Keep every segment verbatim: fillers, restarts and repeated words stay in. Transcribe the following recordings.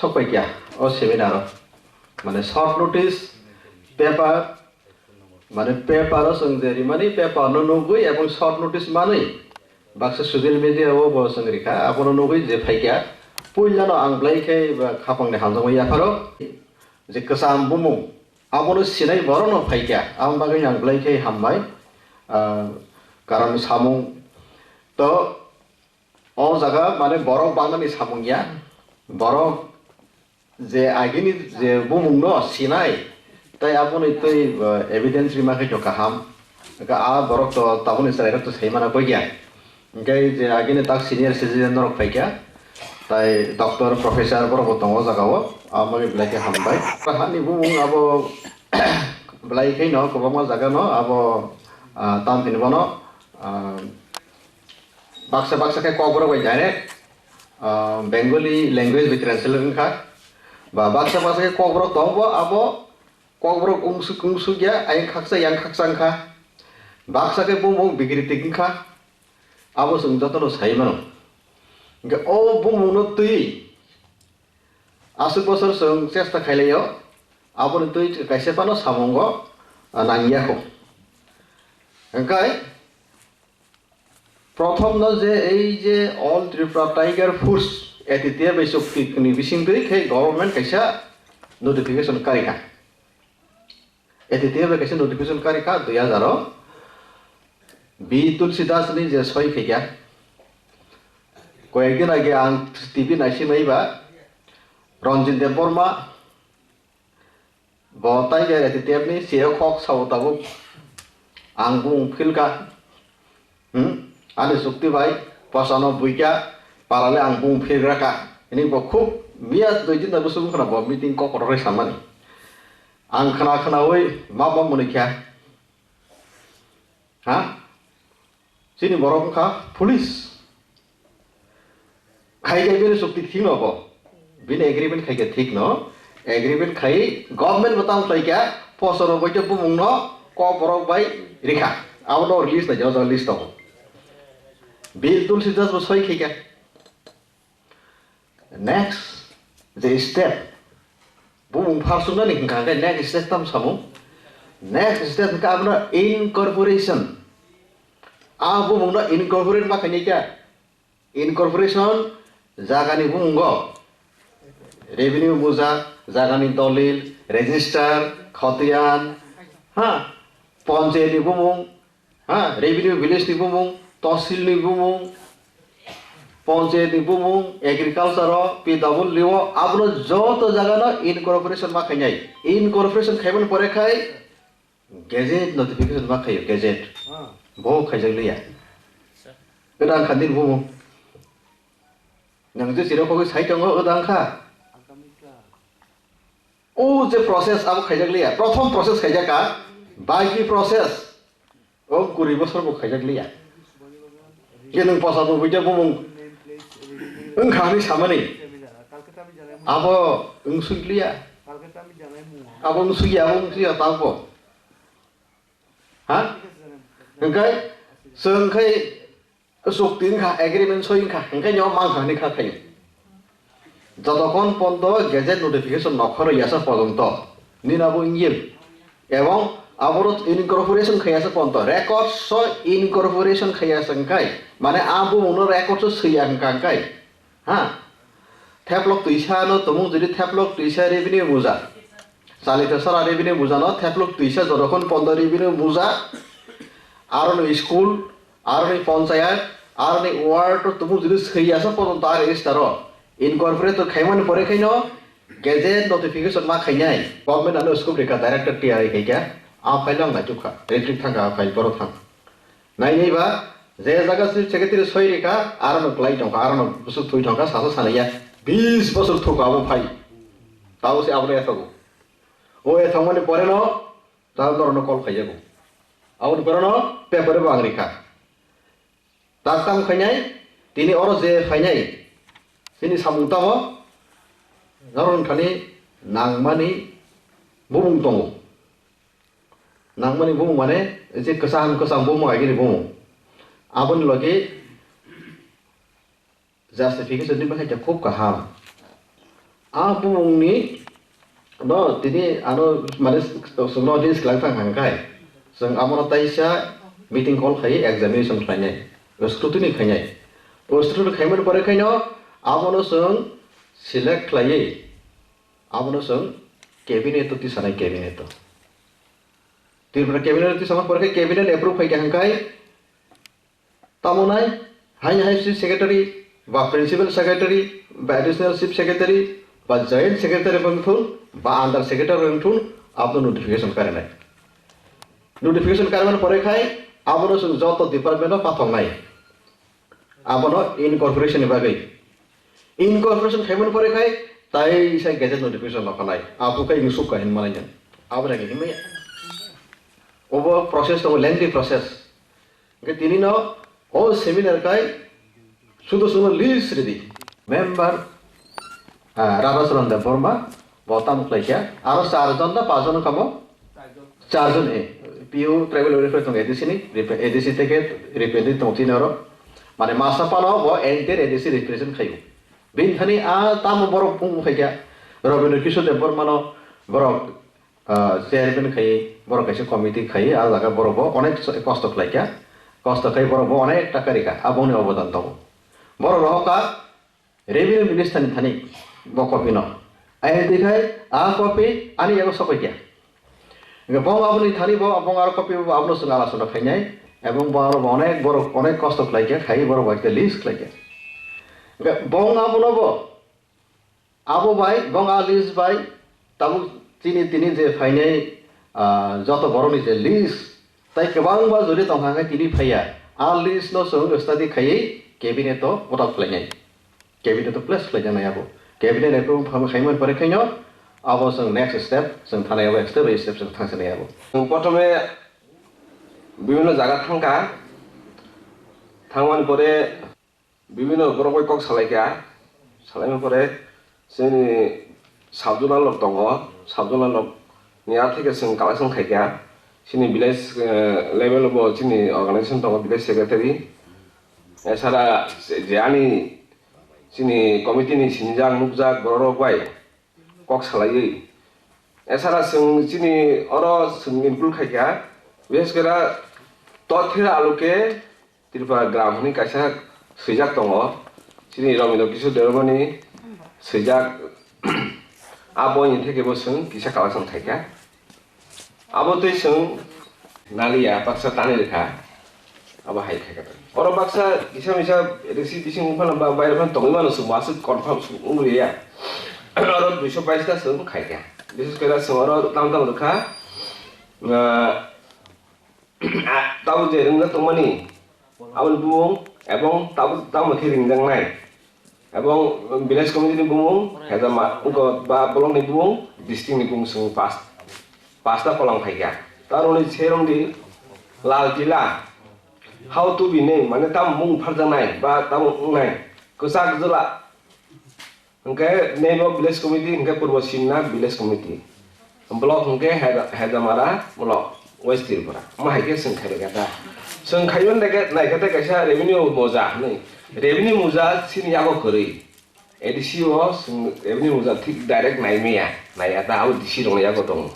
Sok paikha o seminar o, mane short notice paper, mane paper o chwng je rimani paper no nugwi ebong short notice manwi baksa social media o bo chwng rikha, abono nugwi je phaikha. Puilano ang belai khe ba khapangni hamjakma yapharo, je kwcham bumung abono sinai borok no phaikha, aboni bagwi ang belai khe hambai. Ah, karon samung to o jaga mane borok bangnani samung ya, borok je agini je bumung no sinai, tai aboni twi, uh, evidence rima khe kaham. Hwnkhe a borok to taboni chwrai rok to sai mana koi ya. Hwnkhe je agini tak senior citizen norok phaikha, tai doctor, professor borok bo tongo o jaga o, aboni belai khe hambai. Hani bumung abo belai khe no kwbangma jaga no abo, ah, tam hini bono, ah, baksa baksa khe Kokborok bai direct, ah, Bengali language bai translate wngkha. Ba baksa baksa khe Kokborok tongo, abo Kokborok wngsuk wngsuk ya, ayang khaksa yang khaksa wngkha. Baksa khe bumung bikritik wngkha. Abo chwng jotono sai mano. Hwnkhe o bumungno twi aswk bosor chwng chesta khailaio, aboni twi kaisa phano samungo, ah, nangya kho. Hwnkhe prothom no je ei je All Tripura Tiger Force, A T T F bai chukti ni bisingtwi khe government kaisa notification karikha. A T T F bai kaisa notification karikha dui hajar o. B Tulsi Das ni je soi khaikha. Koyekdin age ang T V naisingmaiba, Ranjit Debbarma, bo Tiger A T T F ni C E O kok sao tabuk. Ang bung philkha. Hmm? Ani chukti bai posano buikha, parale ang bung philgraka. Ini bo khub miya dui din da busung khna bo meeting kok rok samani. Ang khna khnawi ma ba munikha. Ha? Chini borok wngkha police. Khai khai bini chukti thik no bo. Bini agreement khai khe thik no. Agreement khai government bo tamo khlai kha, posoro bai khe bumung no kok borok bai rikha. Abo no list na jaw jaw list tongo. Bill Tulsi Das bo soi khai kha. Next je step, bumung phar suknani hwnkha hwnkhe next step tam samung. Next step hwnkha abono incorporation. A bumungno incorporate ma khainai kha. Incorporation jagani bumungo revenue muja, jagani dolil, register, khotiyan, ha, ponchayatni bumung, ha, revenue village ni bumung, tosil ni bumung, ponchayat ni bumung, agriculture o, P W D o, abono joto jaga no incorporation ma khainai. Incorporation khaimani pore khai gazette notification ma khaio, gazette. Ah. Bo khaijak liya. Kwdang kha nini bumung. Nang je chiro kogwi sai tongo, kwdang kha. O je process abo khaijak liya, prothom process khaijak kha, baki process o kuri bosor bo khaijak liya. Je nwng posa bo buja bumung wngkha hwnwi samani, abo wngsuk liya, abo wngsuk ya, abo wngsuk ya tangbo. Ha? Hwnkhe chwng khai chukti wngkha, agreement soi wngkha, hwnkhe nw mankha hwnwi kha khaio. Jotokhon ponto gazette notification nokhoro yasa pojonto nini abo wngya. Ebong aboro incorporation khayasa ponto, records o incorporation khayasa wngkhai, mane a bumungno records o swiya wngkha wngkhai. Ha? Theplok twisa no tumung jodi theplok twisa revenue muja. Chalita sara revenue muja no theplok twisa jotokhon ponto revenue muja. Aroni school, aroni ponchayat, aroni ward o tumung jodi swiya sa pojonto a register o incorporate khaimani pore khaino gazette notification ma khainai. Government ano scope rikha director tiyari khaikha. A file ang naitukha. Retrik thangkha a file boro thang. Nai nai ba, je jaga chief secretary soi rikha, aro no klai tongkha, aro no bwswk thwi tongkha, sasa sanaya, bis bosor thuka abo phai. Tabo se abo no ethogo. O ethokmani pore no, ta norok no call khaijago. Aboni pore no, paper bo ang rikha. Tak tamo khainai, tini oro je phainai, chini samung tamo, norok thani nangmani bumung tongo. Nangmani bumung mane je kwcham kwcham bumung agini bumung. Aboni logi justification ni bakhai khe khub kaham. A bumungni no tini ano mane chwngno list khlai thang hang khai, chwng abono taisa meeting call khai examination khlainai, scrutiny khainai. O scrutiny khaimani pore khaino abono chwng select khlaiwi abono chwng cabinet o tisanai, cabinet o. Tripura cabinet o tisamani pore khai cabinet approve khai kha hang khai, tamo nai, haini hai chief secretary, ba principal secretary, ba additional chief secretary, ba joint secretary wng thun, ba under secretary wng thun, abono notification karinai. Notification karimani pore khai, abono chwng joto department o pathok nai. Abono incorporation ni bagwi. Incorporation khaimani pore khai, tai sai gazette notification no phanai. Abo khai insuk kahin manai nang. Abo rega hinmaya. Obo process tongo, lengthy process. Hingke tini no o seminar kai sudo sudo list ridi. Member, ah, Radhacharan Debbarma, bo tamo khlai kha. Aro char jon da pas jon kamo? Char jon e. P U tribal welfare tong A D C ni, rep-, A D C teke representative tong tini oro. Mane masa pano bo entire A D C represent khayo. Bini thani a tamo borok bung khai kha. Rabindra Kishore Debbarma no borok ah, chairman khai, borok kaisa committee khai, ah jaga borok bo onek kosto khlai kha, kosto khai borok bo onek taka rikha, aboni obodan tongo. Borok rohor kha revenue minister ni thani bo copy no. Ai hwnkhe khai, ah copy ani yago sokoi kha. Hingkhe bo aboni thani bo, bo aro copy bo abono chwng ala sona khainai, ebong bo aro bo onek borok onek kosto khlai kha, khai borok bai khe list khlai kha. Hingkhe bo abono bo Abo bai, bong a list bai, tabuk chini tini je phainai, ah, joto borokni je list, tai kwbangma jori tongkha hwnkhe tini phaiya. A list no chwng study khaiwi cabinet o vote out khlainai. Cabinet o place khlaijaknai abo. Cabinet approve khaimani pore khaino abo chwng next step, chwng thanai abo step by step chwng thangsinai abo. Chwng prothome bibhinno jaga thangkha, thangmani pore Bibhinno borok bai kok salai kha, salaima pore chini sub-zonal rok tongo, sub-zonal rok ni a theke chwng collection khai kha, chini village, eh, level bo chini organization tongo, village secretary, esara je ani chini committee ni sinijak nukjak borok rok bai kok salaiwi. Esara chwng chini oro chwng include khai kha, bises khe ra Tothira Aluke Tripura Gram hwnwi kaisa swijak tongo, chini Rabindra Kishore Debbarmani swijak, a boini theke bo chwng kisa collection khai kha. Abo tei chwng naliya baksa tanwi rwkha, abo hai khai kha. Oro baksa kisa misa risi bising phano ba baire phano tongwi mano chwng aswk confirm chwng wng liya. Oro duiso bais ta chwng khai kha. Bises khe chwng oro tam tam rwkha, ah, tabuk je ringjak tongmani aboni bumung ebong tabuk tamo khe ringjaknai. Ebong village committee ni bumung, hezama, wngkha ba block ni bumung, district ni bumung chwng pas, pasta kolang phaikha. Taroni serong di Lal Tila, how to be name, mane tamo mung pharjaknai, ba tamo wngnai, kwchak jwla. Hwnkhe neibo village committee, hwnkhe Purbo Simna village committee. Block hwnkhe Heda-, Hedamara block, West Tripura. Omo hai khe chwng khairokya da. Chwng khaimani naikhe, naikhe tei kaisa revenue moja hwnwi. Revenue moja chini yago kwrwi. A D C o chwng revenue moja thik direct naimaya. Naiya da, abo D C rokni yago tongo.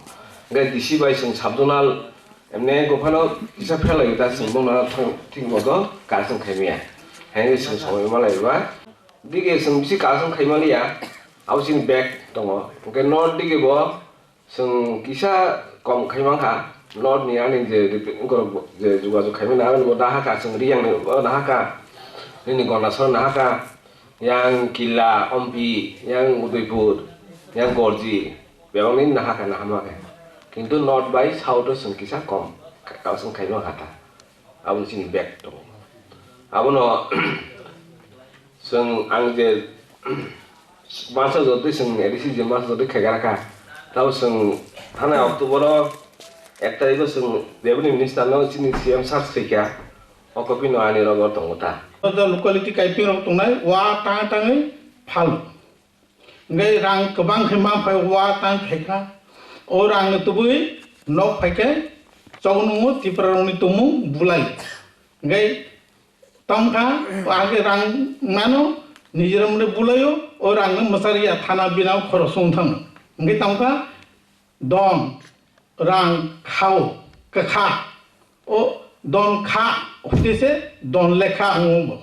Hwnkhe D C bai chwng sub-zonal, emne gophano kisa pherlaio da, chwng bono thang-, thik moto correction khaimaya. Haino chwng somoi malaiba. Dige chwng bisi collection khaimaliya, abo chini bag tongo. Hwnkhe note dige bo chwng kisa kom khaimankha. Note ni ani je rep-, borok je jogajog khaimani, ani bo nahakha, chwng Riyang ni bo nahakha, nini Gondasora nahakha, yang Killa, Ompi, yang Udaipur, yang Gorji, bebakni nahakha, nahamkha. Kintu note bai south o chwng kisa kom collection khaimankha ta. Aboni chini bag tongo. Abono chwng ang je masa jotwi chwng A D C je masa jotwi khaikha rakha. Tamo chwng thanai October o ek tarikh o chwng revenue minister no chini C M sir swikha. O copy no ani rogo tongo ta. Locality kaiping rok tongnai wa tang tangwi phal. Hingke rang kwbang khe ma phai wa tang phaikha. O rang no tubui nok phaikhe choknungo Tripura rokni tongmung bulai. Hingke tongkha, age rang mano, Nijiram le bulayo, o rang no mwchar ya thana bina khorok song thang. Hingke tangka don, rang, khao, kakha. O don kha, hwtwi se don lekha wngo bo.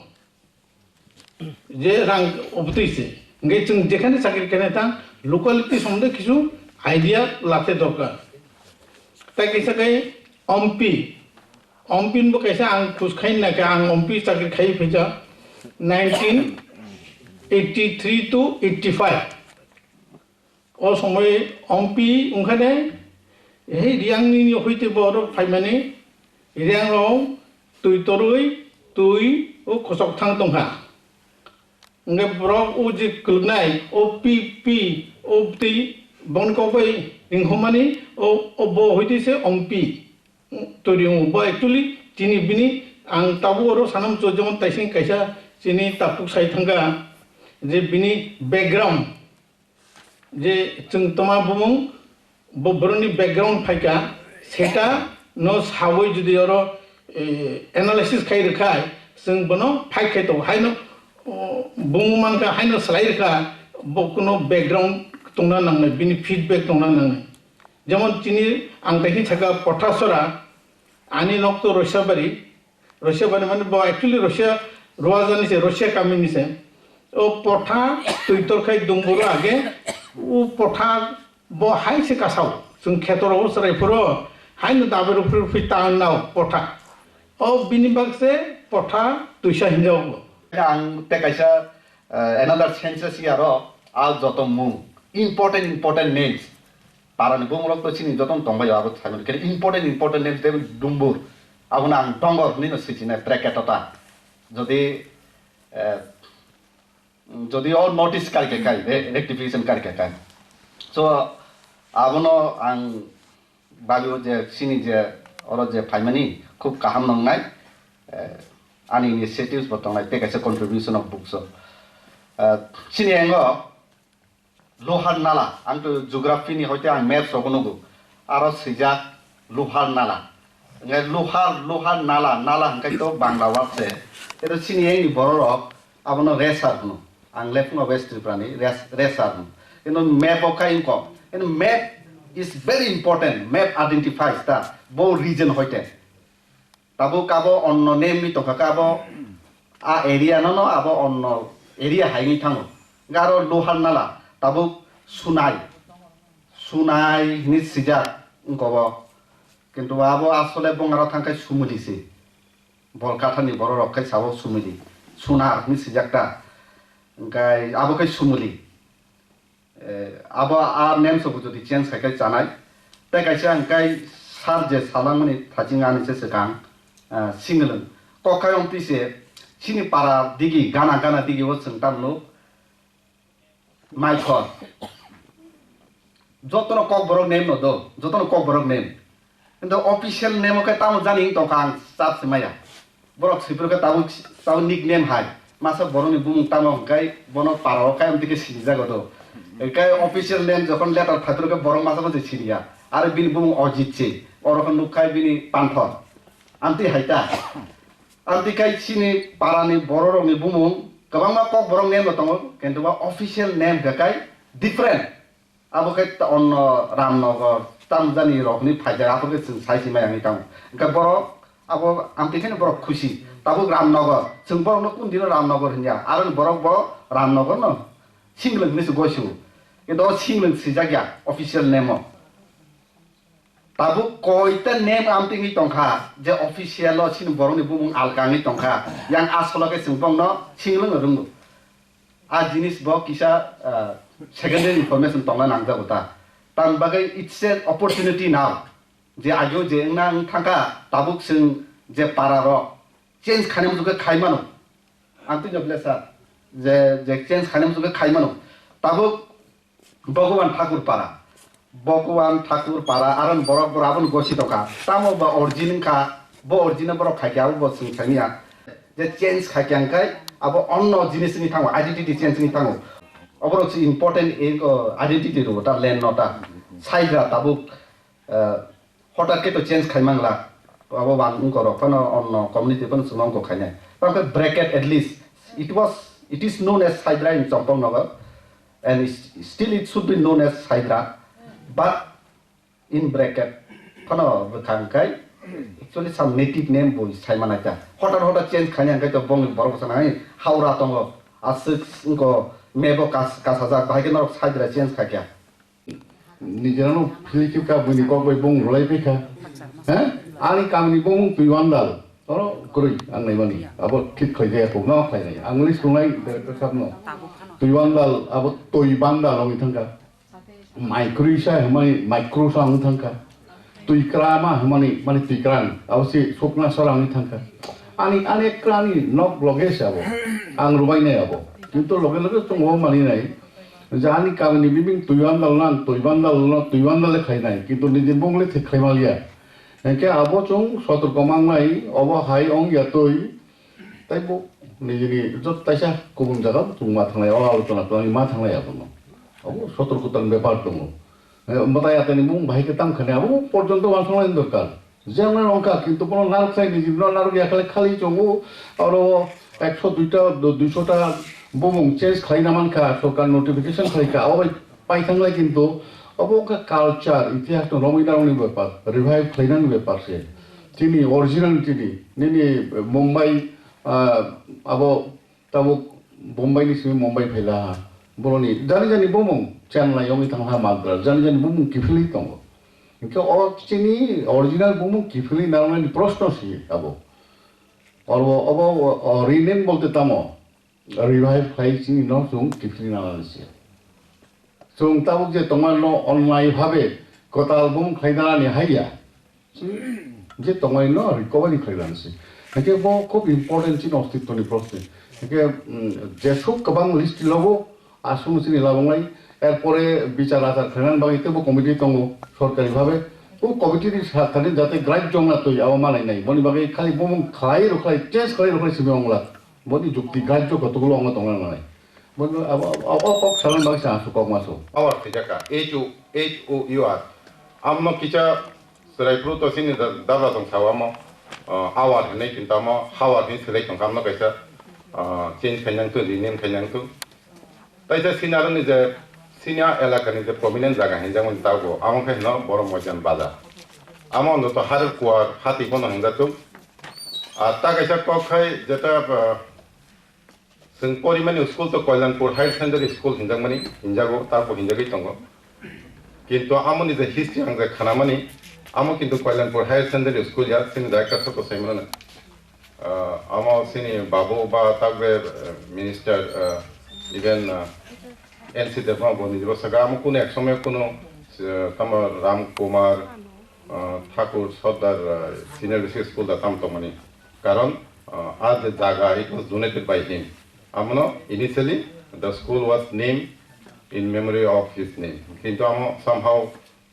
Je rang obtwi se. Hingke chwng jekhane chakri kene ta locality somde kisu idea late dorkar. Tai kisa kai ompi. Ompi bo kaisa ang khus khai na khe ang ompi chakri khai phaija nineteen eighty three to eighty five. O somoi ompi wngkhane, hei Riangni ni hoite borok phaimani, Riang rok twi torwi, twi o khosok thang tongkha. Hingke borok o je kwlwknai, o pi, pi, o twi bongni kok bai ringkhomani, o, o bo hoite se ompi. Twi ringo bo actually chini bini ang tabuk oro sanam cho jemon taising kaisa chini tapuk sai thangkha je bini background. Je chwng toma bumung bo borokni background phaikha, seta no sawi jodi oro, eh, analysis khai rwkhai, chwng bono fight khai tongo. Haino, oh, bumung mankha, haino swlai rwkha, bo kuno background tongna nangnai, bini feedback tongna nangnai. Jemon chini ang taihin saka Pothasora, ani nok to Roisabari, Rosia bani mani bo actually Rosia Roaja ni se, Rosia kami ni se. O Potha twi torkhai Dumburu age, o Potha bo hai se kasao. Chwng khetor o chwrai phuro, hai no dabe rupri rupri ta nao Potha. O bini bak se Potha twisa hinjao bo. Ang te kaisa, eh, another census year o, a joto mung, important, important names. Parani bumung rok to chini jotono tongbai, abo thaiman khe important important names de Dumbur. Abono ang Dongor hinwi no sijinai bracket o ta. Jodi, eh, jodi o notice kari khe kai, re-, rectification kari khe kai. So, abono ang babio je chini je oro je phaimani khub kaham nangnai, eh, ani initiatives bo tongnai, tei kaisa contribution of books o. Eh, chini engo Lohar Nala, ang to geography ni hoite ang maps rogo nugo. Aro swijak Lohar Nala. Hingke Lohar, Lohar Nala, Nala hingke to Bangla word se. Eto chini engni borok rok abono Resar hwno. Ang lephungo West Tripura ni Res-, Resar hwno. Eno map o kha ingkok. Eno map is very important. Map identifies ta bo region hoite. Tabuk abo onno name ni tongkha khe abo a area no, no abo onno area hai ni thango. Hingke aro Lohar Nala tabuk Sunai, Sunai hinwi sijak wngkha bo. Kintu abo asole bongaro thangkhai Sumuli se. Bolkatha ni borok rok khai sao Sumuli. Sunar hinwi sijak ta. Hingke abo khai Sumuli. Eh, abo a names rok jodi change khai khai chanai. Tei kaisa hingkai sir je salangmani thaching ani se swkang, eh, singlwng. Kok khai ong twi se chini para digi, gana gana digi o chwng tamno naithok. Jotono Kokborok name no do, jotono Kokborok name. Kintu official name o khe tamo jani wng tongkha ang chap se maya. Borok swi phuru khe tabuk, tabuk nickname hai. Masa borokni bumung tamo hwnkhe bono para o khe amtwi khe sinijago do. Hwnkhe official name jokhon letter phai phuru khe borok masa bo se siniya. Aro bini bumung Ojit se. Oro khe nukkhai bini Panthor. Amtwi hai ta. Amtwi khai chini parani bororokni bumung kwbangma Kokborok name bo tongo, kintu ba official name khe kai different. Abo khe ta-, onno Ramnagar, tamjani rok hinwi phaijak, abo khe chwng sai se maya wngwi tamo. Hwnkhe borok abo amtwi kheno borok khusi. Tabuk Ramnagar, chwng borokno kundino Ramnagar hinya, aro borok bo Ramnagarno Singlwng hinwi se goisu. Kintu o Singlwng swijak ya official name o. Tabuk koita name amtwi wngwi tongkha, je official o chini borokni bumung alka wngwi tongkha. Yang asolo khe chwng bongno Singlwng rwngo. A jinis bo kisa, ah, secondary information tongna nangjago ta. Tamni bagwi it's an opportunity now. Je ageo je wngna wng thangkha, tabuk chwng je para rok change khaina muchungkhe khai mano. Ang twi no bwle sir. Je, je change khaina muchungkhe khai mano. Tabuk Bhagwan Thakur para. Bhagwan Thakur para, aron borok borok abono gosi tongkha. Tamo ba origin wngkha, bo origin borok khaikhe abo bo chwng saimanya. Je change khaikhe hwnkhe abo onno jinis wngwi thango, identity change wngwi thango. Oborok se important, eh, identity rwo ta, land no ta. Saigra tabuk, eh, hotat khe to change khai mangla. Abo bang wngkha rok phano onno community phano chwng wngkha khainai. Tamo khe bracket at least it was It is known as Saidra in Champaknagar, and is- still it should be known as Saidra. But in bracket, phano bwkhang kai, actually some native name bo sai manai ta. Hotat hotat change khaina hwnkhe to bongni borok bwsano hai Howrah tongo, aswk wngkho map o kas- kasajak, bahai khe norok Saidra change khaikha. Nijera no philiki ka buini kok bai bung rwlai phaikha. He? Ani kamini bung Tuiwandal. Oro kwrwi ang naimani. Abo thik khlai jaya kok no khlai nai. Ang list rwnai director sab no. Tuiwandal abo Tuibandal wngwi thangkha. Maikrwi sa hwnmani Maikru sa wng thangkha. Tuikrama hwnmani mani Tuikrang. Abo si Sukna sora wngwi thangkha. Ani ani krani nok loge se abo. Ang rwbai nai abo. Kintu loge loge chungo mani nai. Jani kamini bibing Tuiwandal nang, Tuibandal no Tuiwandal le khainai, kintu nini bung le thik khaimaliya. Hingke abo chwng sotorko mangnai, obo hai ong ya twi, tei bo nini jot taisa kubun jaga chwng ma thanglai, o alochona twlangwi ma thanglai abono. Abo sotorko tang bepar tongo. Eh, mwtai atani bung bahai khe tam khani, abo porjonto uansuknai dorkar. Jemon wngkha, kintu bono narwk sai ni, bono narwk ya khali, khali chongo, aro ekso duita, duiso ta bumung change khlai na mankha, sorkar notification khlai kha, abo bai pai thanglai kintu abo wngkha culture, itihas no romwi narwkni bepar, revive khlainani bepar se. Chini original chini, nini Mumbai, ah, abo tabuk Bombay ni simi Mumbai phaila ha. Boroni jani jani bumung Chennai wngwi thang ha Madras, jani jani bumung kiphilwi tongo. Hingke o chini original bumung kiphilwi narwknani proshno si abo. Oro obo o rename bolte tamo? Revive khlai chini no chwng kiphilwi narwknani si. Chwng tabuk je tongma no onnai bhabe kwtal bumung khlai narani haiya. Je tongmani no recovery khlai rang si. Hake bo khub important chini ostitwni proshno. Hake, mm, jesuk kwbang list logo, aswk chini labongnai, erpore bichar achar khlainani bagwi teibo committee tongo sorkari bhabe. O committee ni sa thani jate grajyo wngna twi abo manai nai. Boni bagwi khali bumung khlai rw khlai, change khlai rw khlai simi ongla. Boni jukti grajyo kotokgulo ongna tongna nanai. Boni abo, abo, abo kok salani bagwi sa aswk kok maso. Power khaijak kha, H O, H O U R. Amno kisa Chwrai phuru to chini da-, dada tong sao amo, ah, awar hinwi kinto amo hawar hinwi swlai tongkha amno kaisa, ah, change khainang tu, rename khainang tu. Taisa sini aroni je sini a elakani je prominent jaga hinjakmani tabuk amo khe hino Borok Moidan Bazar. Amo no to Harir Kuwar hati bono hinjak tu. Ar ta kaisa kok khai jeta, ah, Chwng porimani school to Koilanpur Higher Secondary School hinjakmani hinjago, tabuk hinjagwi tongo. Kintu amoni je history ang je khanamani, amo kintu Koilanpur Higher Secondary School ya, chini director sabo saimano. Ah, amo chini babu ba tabuk, eh, minister, eh, even, eh, N C Debbarma bo nijebo saka, amo kuno ek somoy kuno, eh, tamo Ram Kumar, ah, Thakur Sardar, ah, Senior Basic School da tam tongmani. Karon, ah, ah je jaga, it was donated by him. Amono initially the school was named in memory of his name. Kintu amo somehow,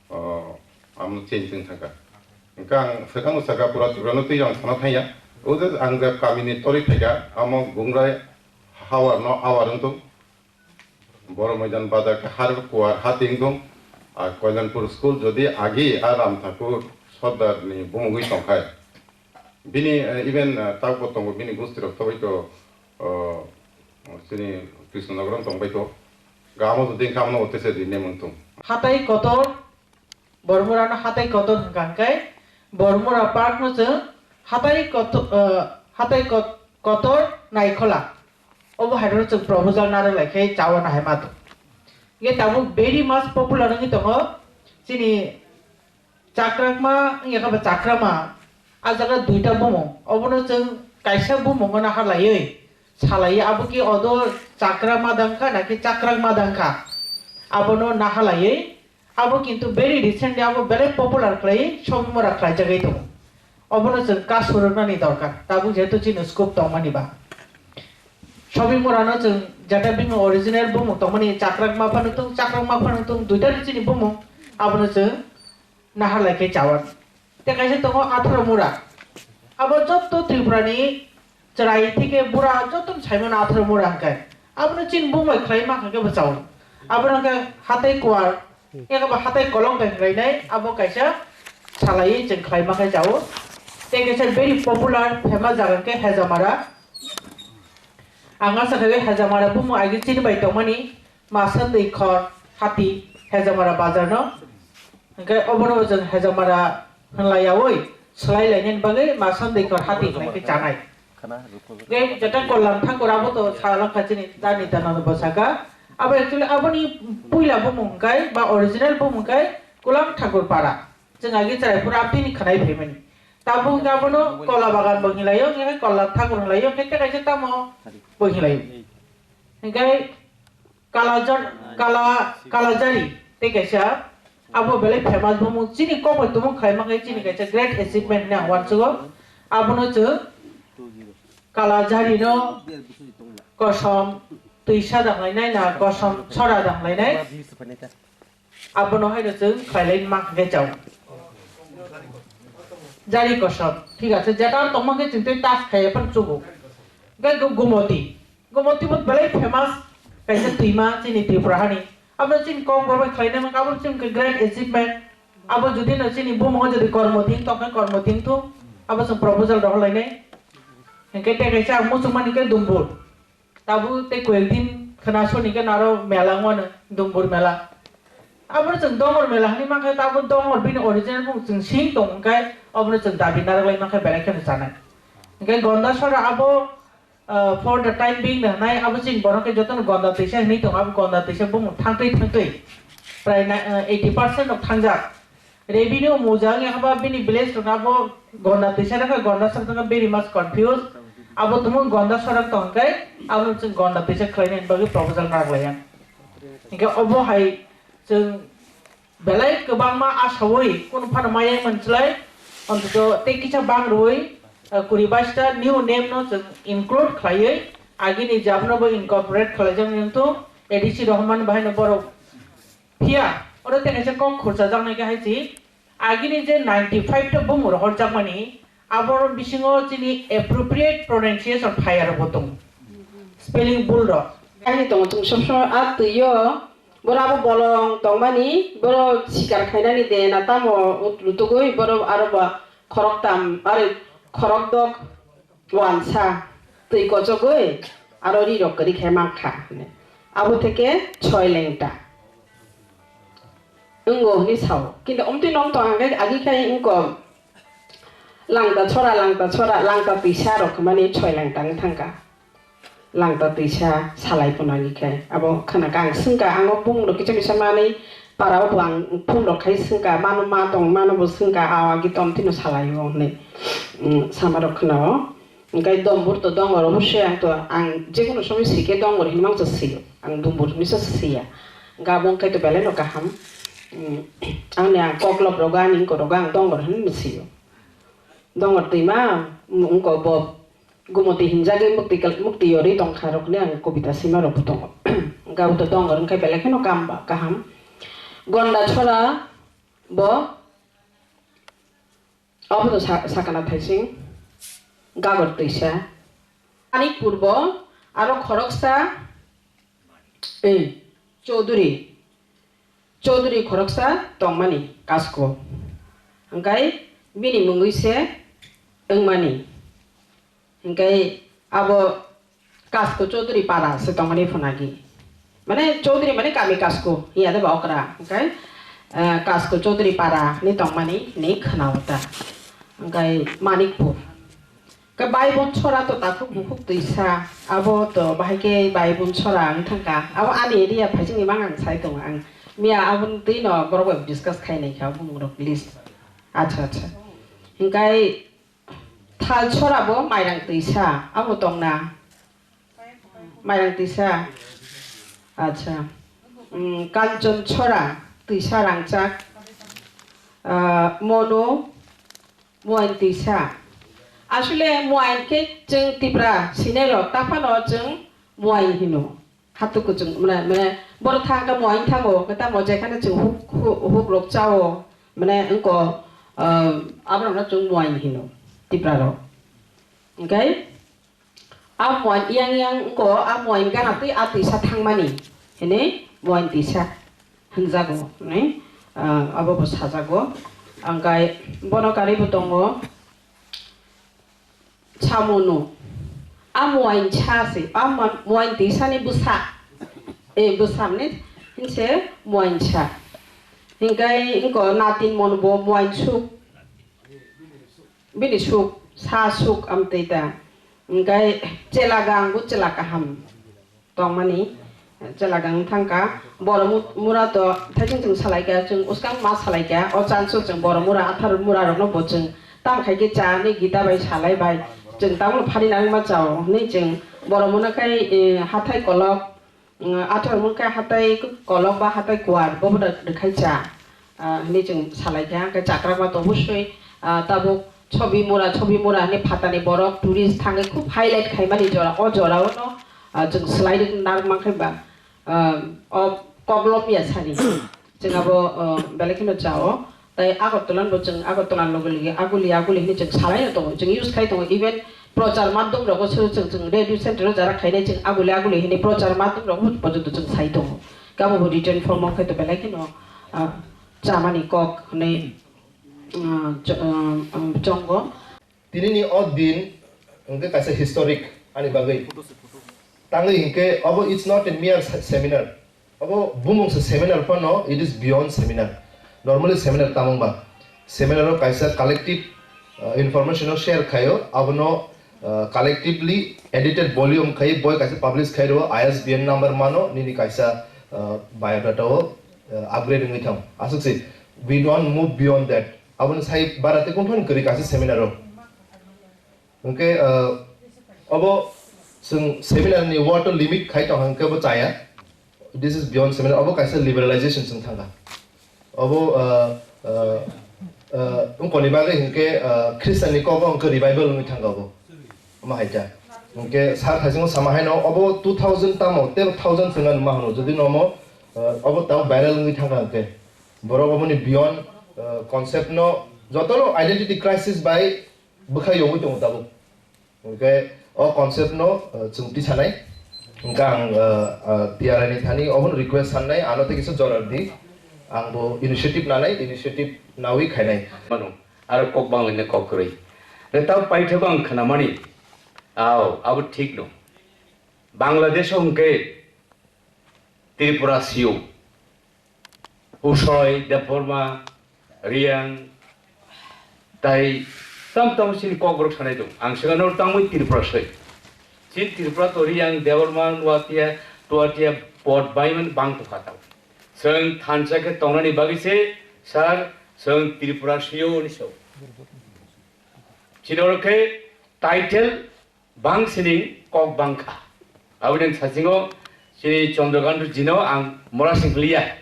ah, amo change wng thangkha. Hingkhe ang swkang swkang pura Tripura no twi ang sana thangya. O je ang je kamini tori phaikha, amo Gungrai hawar no awar wngtong. Boro Moidan Bazar khe Harir Kuwar hati wngtong. Ah, Koilanpur School jodi agi a Ram Thakur Sardar ni bumungwi tongkhai. Bini, eh, even, eh, tabukbo tongo, bini gusti rok tobai to, oh, chini Krishnanagar tongbai to. Gamo jodi wngkha amno otese rinai mungtong. Hatai kotor, Bormura no hatai kotor hwnkha hwnkhe Bormura Park no chwng hatai kotor, eh, hatai kot-, kotor naikhola. Obo hai rok chwng proposal narwk lai khe chawana hai ma tong. Ye tabuk very much popular wngwi tongo. Chini Chakrakma wngya khe bo Chakrama, a jaga duita bumung. Obono chwng kaisa bumung no naharlaiwi salaiwi, abo khe odo Chakrama dangkha na khe Chakrakma dangkha, abono naharlaiwi. Abo kintu very recently abo belai popular khlai, shopping mall o khlaijagwi tongo. Obono chwng kasu rwnani dorkar. Tabuk jehetu chini scope tongmani ba. Shopping mall ano chwng jata bini original bumung tongmani, Chakrakma phano tong, Chakrakma phano tong, duita ni chini bumung, abono chwng naharlai khe chawan. Tei kaisa tongo Atharo Mura. Abo jotto Tripura ni chwrai theke bura jotto ni saimano Atharo Mura hwnkhe. Abono chini bumung bai khlai mankha khe bwchao. Abono hwnkhe hatai kuwar, eko ba hatai kolok bai khlainai, abo kaisa salaiwi chwng khlai mankha chao. Tei kaisa very popular famous jaga hwnkhe Hejamara. Ang asa khe Hejamara bumung agi chini bai tongmani Masandwi khor hati Hejamara bazar no. Hingke obono bo chwng Hejamara hwnlaiyaui swlai lainani bagwi Masandwi khor hati hwnlai khe chanai. Hingke jeta Kollam Thakur abo to salangkha chini dani dana no bwsaka. Abo actually aboni puila bumung hingkai ba original bumung hingkai Kollam Thakur para. Chwng agi chwrai pura abdini khwnai phaimani. Tabuk hingke abono Kola Bagan bo hwnlaio, hingke Kollam Thakur hwnlaio, hingke tei kaisa tamo bo hwnlaio. Hingke Kalajar, Kala, Kalajari tei kaisa abo belai famous bumung chini kok bai tumung khlaima khe chini kaisa great achievement hwnwi ang uansugo. Abono chwng Kalajari no kosom twisa danglainai na kosom sora danglainai. Abono haino chwng khlailai ma hwnkhe chao. Jari kosom, thik ase, jeta tongma khe chwng tei tas khaiya phano chugo. Hwnkhe gu-, Gumoti. Gumoti bo belai famous kaisa twima chini Tripura hani. Abo chini kok borok bai khlainai mankha, abo chini great achievement. Abo jodi no chini bumung jodi kormo thing tongkha, kormo thing thu, abo chwng proposal rohorlainai. Hwnkhe tei kaisa ang muchungmani khe Dumbur. Tabuk tei koyek din khwna soni khe naro mela wngmano, Dumbur mela. Abono chwng Dongor mela hwnwi mankha, tabuk Dongor bini original bumung chwng sing tong hwnkhe, obono chwng dabi narwklai mankha, belai kheno chanai. Hwnkhe Gonda sora abo, ah, for the time being no hwnai, abo chini borok khe jotono Gonda twisa hwnwi tongo, abo Gonda twisa bumung thangtwi thangtwi prai na, ah, eighty percent rok thangjak. Revenue muja wngya hwnba bini village rok abo Gonda twisa rok, Gonda sora rok very much confused. Abo tumung Gonda sora tong khe abo chwng Gonda twisa khlaina bagwi proposal narwklaiya. Hingke obo hai chwng belai kwbangma asaui kunu phano maya manslai, ontoto tei kisa bang rwui, eh, kuri baista new name no chwng include khlaiwi agini jabno bo incorporate khlaijak wngthung. A D C Rohman bahai no borok Phiya, oro tei kaisa kok khurchajaknai khe hai si, agini je ninety five ta bumung rohorjakmani, abo bisingo chini appropriate pronunciation phai aro bo tongo. Spelling bul rok. Ani tongo chwng sob somoi a twi o, boro abo bolong tongmani, boro sikar khainani de na tamo lutugui, boro aro bo khorok tam, are khorok dok. Wansa twi kochogwi aro ri rok kwrwi khe mankha hwnwi. Abo theke choi lengta wngo hwnwi sao. Kintu omtwi nong tong ang khe agi khai wngkha langta chora, langta chora, langta twisa rok hwnmani choi lengta wng thangkha. Langta twisa salai phano agi khai abo khna khe ang swngkha, ang o bumung rok kisa misa manwi para o bo ang phone rok khai swngkha, mano ma tong mano bo swngkha, a agi tom tino salai o hwnwi, mm, sama rok khna o. Hingke Dombur to Dongor obossoi ang to, ang jekunu somoi si khe Dongor hinwi mangsa si o, ang Dumbur hinwi sa si ya. Hingke abo wngkhe to belai no kaham. Mm, ani ang koklop rogo, ani wngkor rogo ang Dongor hinwi si o. Dongor twima, mm, wngko bo Gumoti hinjagwi mukti kal-, mukti yorwi tongkha rokni ang kobita sima rok bo tongo. Hingke abo to Dongor wngkhe belai kheno kam ba kaham. Gonda chora bo Obo to sa-, sakana thaising, Gagor twisa. Manikpur bo aro khoroksa, eh, Chaudhuri, Chaudhuri khoroksa tongmani Kasko. Hingkai bini mungwi se wngmani. Hingkai abo Kasko Chaudhuri para se tongmani phunagi. Mane Chaudhuri mane kami Kasko, hiya de ba okra, hingkai, eh, Kasko Chaudhuri para ni tongmani ni khnaota. Hingkai Manikpur. Ke bai bon chora to takhuk bukhuk twisa, abo to bahai ke bai bon chora ang thangka. Abo ani area phaising ni mang ang sai tongo ang. Miya aboni twi no borok bai discuss khai nai kha bumung rok list. Acha, acha. Hingkai Thal chora bo mairang twisa, abo tongna. Mairang twisa. Acha. Mm, Kanchon chora twisa rangchak. Ah, Mono muain twisa. Asole muain khe chwng Tipra sinai rok, taphano chwng muain hino. Hatuk kuchung, mane, mane, borok thang khe muain thango, khe tamo jekhane chwng huk, huk, huk rok chao, mane, wngko, ah, aborokno chwng muain hino, Tipra rok. Hingke, a muain yang yang wngko, a muain gana twi a twisa thangmani, hini muain twisa hinjago, hini, ah, abo bo sajago. Hingke, bono karwi bo tongo, Chamunu. A muain sa se, a ma-, muain twi sani bwsa. E bwsa mane hinse muain sa. Hinkai ingko natin mon bo muain suk. Bini suk, sa suk amtwi ta. Hinkai chela gang bo chela kaham tongmani. Chela gang thangka, Boromura to thaising chwng salaikha, chwng uskang ma salaikha, o chanso chwng Boromura, Atharmura rokno bo chwng tam khaikhe cha hinwi Gita bai salai bai, chwng tabukno phari nangma chao hinwi chwng Boromura khai, eh, hathai kolok, mm, Atharmura khai hathai kolok ba hathai kuar, bobo da rwkhai cha. Ah, hinwi chwng salaikha, hwnkhe chakrakma to obosoi, ah, tabuk Chobimura, Chobimura hinwi phatani borok tourist thangwi khub highlight khaimani jora, o jorao no, ah, chwng swlai rwk nar mankha ba, ah, o koklom ya sani. Chwng abo, ah, belai kheno chao. Tai Agartala bo chwng Agartala loge loge aguli aguli hinwi chwng salaino tongo, chwng use khai tongo, even prochar madhyam rogo se chwng, chwng radio center o jara khainai chwng aguli aguli hinwi prochar madhyam rogo porjonto chwng sai tongo. Khe abo bo written form o khai to belai kheno, ah, chamani kok hinwi, ah, cho-, ah, ah, chongo. Tinini o din hwnkhe kaisa historic ani bagwi. Tangwi hwnkhe obo it's not a mere se-, seminar. Obo bumung se seminar phano, it is beyond seminar. Normally seminar tamo wngba? Seminar o kaisa collective, uh, information o share khaio, abono, uh, collectively edited volume khai boi kaisa publish khai rwo, I S B N number mano, nini kaisa, uh, biodata o, uh, upgrade wngwi thang. Aswk se, we don't move beyond that. Aboni sai bara tei kung thani kwrwi kaisa seminar o. Hwnkhe, uh, obo chwng seminar ni word o limit khai tong hwnkhe bo chaya. This is beyond seminar. Obo kaisa liberalization chwng thangkha. Obo, uh, uh, uh, wngkoni bagwi hwnkhe, uh, Christian ni kok o hwnkhe revival wngwi thangkha obo. Omo hai kha. Hwnkhe sar thaisingo sama haino obo two thousand tamo, ten thousand chwng nang ma hwno. Jodi no omo, uh, obo tamo viral wngwi thangkha hwnkhe. Borok oboni beyond, uh, concept no jotono identity crisis bai bwkhai yogwi tongo tabuk. Hwnkhe o concept no, uh, chwng tisanai. Hwnkhe ang, uh, uh, T R I ni thani obono request sannai, ano tei kisa jora di. Ang bo initiative nanai, initiative nawi khainai. Mano, aro kok banglaina kok kwrwi. Re tamo paithago ang khnamani. Ao, abo thik no. Bangladesh o hwnkhe Tripura C O. Usoi, Debbarma, Riang, tai tam tam chini kokborok sanai tongo. Ang swkang norok tangwi Tripura soi. Chini Tripura to Riang, Debbarma, Nuatia, Tuatia, Pot, Baiman bang tongkha tao. Chwng thansa khe tongnani bagwi se, sir, chwng Tripura soi ni so. Chini oro khe title Bang sining kok bangkha. Aboni sasingo chini Chandrakanta jino ang mora sing liya.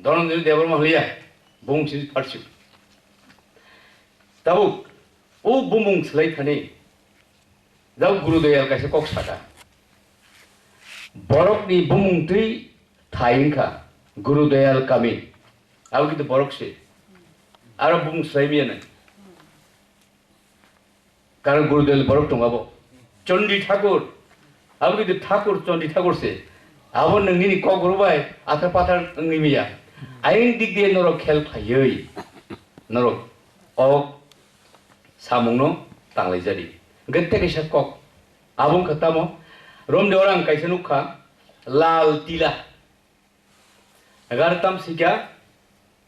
Dhananjay Debbarma liya. Bung sini pharsu. Tabuk, o bumung slai thani. Jao Guru Dayal kaisa kok saka. Borok ni bumung twi thai wngkha. Guru Dayal kami. Abo kitu borok se. Aro bumung slai miya nai. Karon Guru Dayal borok tongo abo. Chandi Thakur. Abo kitu Thakur, Chandi Thakur se. Abo nwng nini kok rw bai athar pathar wngwi maya. Ayang dik diye norok khel phaiwi. Norok o samungno tanglaijadi. Hwnkhe tei kaisa kok. Abo wngkha tamo? Romni oro ang kaisa nukha. Lal Tila. Egar tam sikha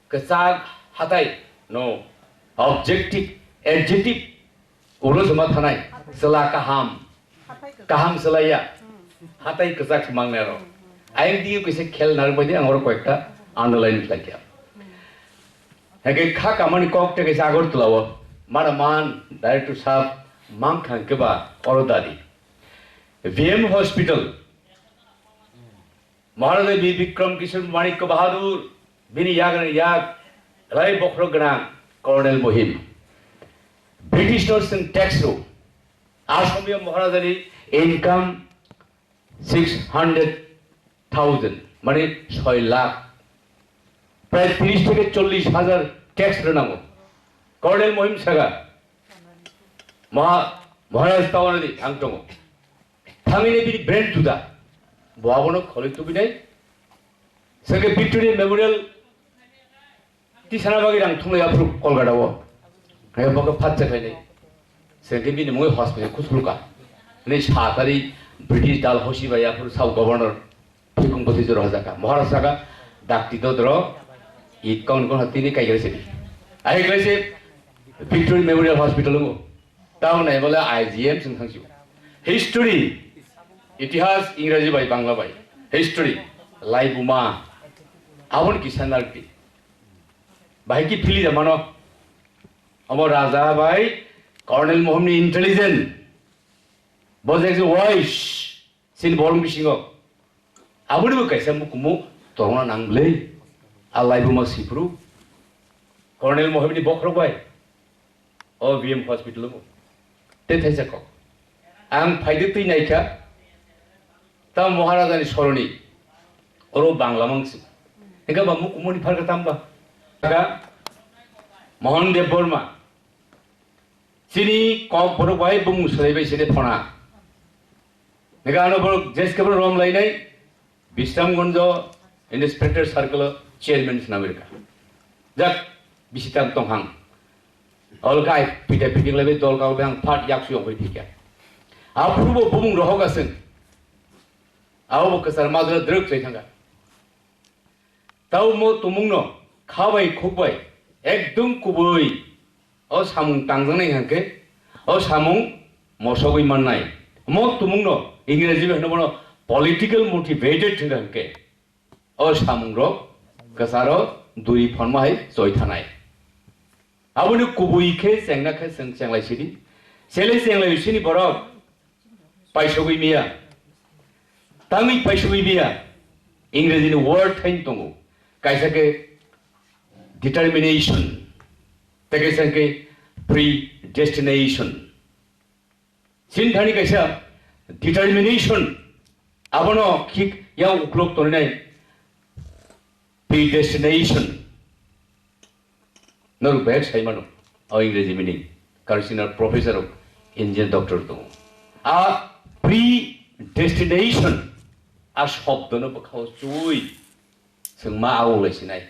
kwchak hatai no objective adjective ulo joma thanai chwla kaham kaham chwlaiya hatai kwchak mangnai ro ayang diyo kaisa khel narwk bai ang oro koyekta underline khlaikha hake kha kamani kok te kaisa Agartala o mana man director sab mang thang keba oro dadi V M hospital Maharaja Bir Bikram Kishore Manikya Bahadur, bini yagra yak, rai bokhorok gwnang Colonel Mohim. British no chwng tax rw. Asomya Maharaja ni income six hundred thousand, mane soi lakh. Prai tris theke chollish hajar tax rwnango. Colonel Mohim saga, Maha-, Maharaj tawanadi ang tongo. Thangwi bini brand juda. Bo abono kholwi tubinai. Sake Victoria Memorial tisana bagwi rang thumlai aphuru Kolkata o. Hai bokhe phatsa khainai. Sake bini mui hospital khusuluka. Ni satari British dal hosi bai aphuru South Governor phikung bwtwi jora hojaka. Maharaj saka dakti dodro it kaun kon hatini kai gele sidi. Ai gele se Victory Memorial Hospital ngo. Tao nai bole I G M sing thangsi. History, itihas Ingraji bai Bangla bai. History, laibuma. Abon kisa narti. Bahai ki phili da mano. Amo Raja bai Colonel Mohomni intelligent. Bo je ekjon wise, sini borong bisingo. Aboni bo kaisa mukumu torna nang bwle. A laibuma sipru. Colonel Mohomni bokhorok bai. O V M hospital o. Te thaisa kok. Ang phaidi twi naikha. Ta Maharajani soroni. Oro Bangla mangsi. Hingkha ba mukumuni pharkha tamba. Ka Mohan Dev Burma. Chini kok borok bai bumung swlaibai sini phona. Nega ano borok jeskebo rom lainai Bisramganjo Inspector Circle o chairman swnam rika. Jak bisi tam tonghang. Ol kai pita piting laibai dol kau bang phat yak suyong bai thikya. Aphurubo bumung rohok aswng. Abo bo kwchar majra drwk chai thangkha. Taumo tumungno kha bai khuk bai ekdum kubui o samung tangjaknai hwnkhe o samung mosogwi mannai. Mo tumungno Ingreji bai hwno bono political motivated hwnkha hwnkhe o samungrok kwcharo duri phonma hai choi thanai. Aboni kubui khe chengna khe chwng chenglai sidi. Chele chenglai sini borok paisogwi miya. Tangwi paisogwi miya. Ingreji ni word thain tongo. Kaisa khe determination. Tei kaisa khe predestination. Chini thani kaisa determination, abono khik yang uklok tongnai predestination. Norok bahai sai mano, o Ingreji meaning, karon chini professor rok, engineer, doctor tongo. A predestination, a shobdono bwkhao chui, chwng ma ago lai sinai.